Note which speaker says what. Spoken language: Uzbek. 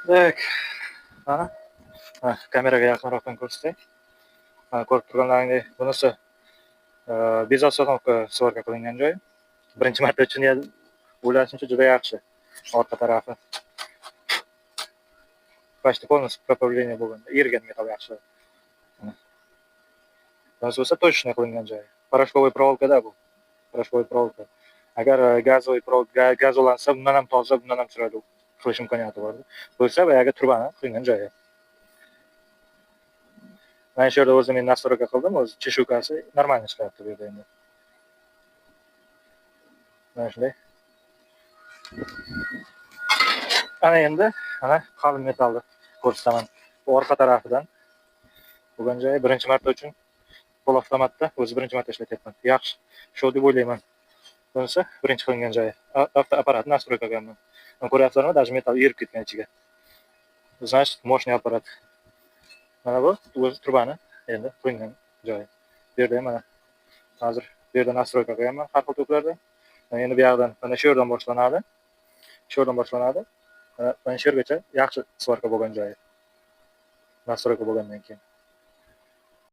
Speaker 1: Так. Mana. Mana, kameraga yaqinroqdan ko'rsatay. Mana, ko'rib turganlaringdek, bunisi без остановка сварка qilingan joyi. Birinchi marta uchun o'ylashimcha juda yaxshi. Orqa tarafi. Почти полностью проплавление bo'lgan. Erigan metall yaxshi. Bunisi bo'lsa точно qilingan joyi. Порошковый проволока da bu. Порошковый проволока. Agar газовый проволока, gaz ulansa, bundan ham toza, bundan ham chiroyli qilish imkoniyati bor. Bo'lsa, boyagi trubani qilingan joyi. Mana shu yerda o'zim men настройка qildim, o'zi чешуйка si нормально chiqyapti bu yerda endi. Mana shunday. Ana endi mana qalin metallni ko'rsataman. Bu orqa tarafidan bo'lgan joyi. Birinchi marta uchun polavtomatda o'zi birinchi marta ishlatyapman. Yaxshi shu deb o'ylayman. Bunisi birinchi qilingan joyi. Avtoapparatni настройка qilganman. Mana, ko'ryapsizlarmi, даже metall erib ketgan ichiga. Значит, мощный аппарат. Mana bu o'zi trubani endi qilingan joyi. Bu yerda ham mana hozir bu yerda настройка qilganman har xil toklarda. Endi bu yoqdan, mana shu yerdan boshlanadi. Shu yerdan boshlanadi. Mana shu yergacha yaxshi сварка bo'lgan joyi. Настройка bo'lgandan keyin.